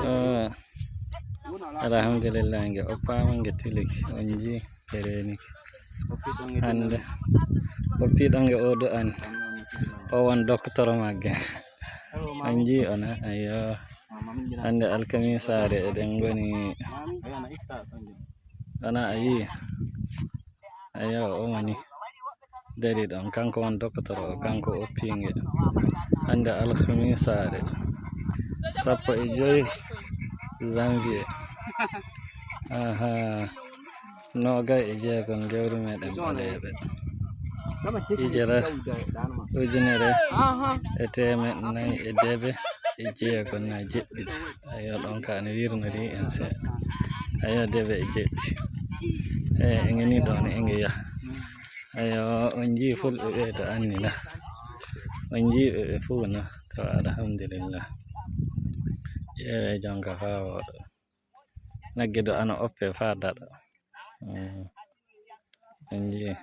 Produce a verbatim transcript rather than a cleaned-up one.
Oh, alhamdulillah, nge oppaama, nge tiliki, on njii, ɓe reeniki. Hannde oppiiɗo nge oɗo an, o won doktoro magge. On njii on, ayyo. Hannde alkamisaare eɗen ngoni, wona a yii? Ayyo, o woni dari ɗon, kanko won doktoro o, kanko oppiinge. Hannde alhamisaare sappo e joy janvier. Aha. Noogay e jeego lewru meɗen ɓaleeɓe. Hijira ujunere e teemeɗɗe nayi e deebe e jeego na jeɗɗi. Ayyo, ɗon ka ne wirnori en seeɗa. Ayyo, deebe e jeɗɗi. E, e nge ni ɗon, e nge yaha. Ayyo, on njii fulɓe ɓe to anni na. On njii ɓe ɓe fuu na. To, alhamdulillah. Ƴeewe jonka faa wooɗa. Nagge do ana oppe faa daɗa. Mm. On njii.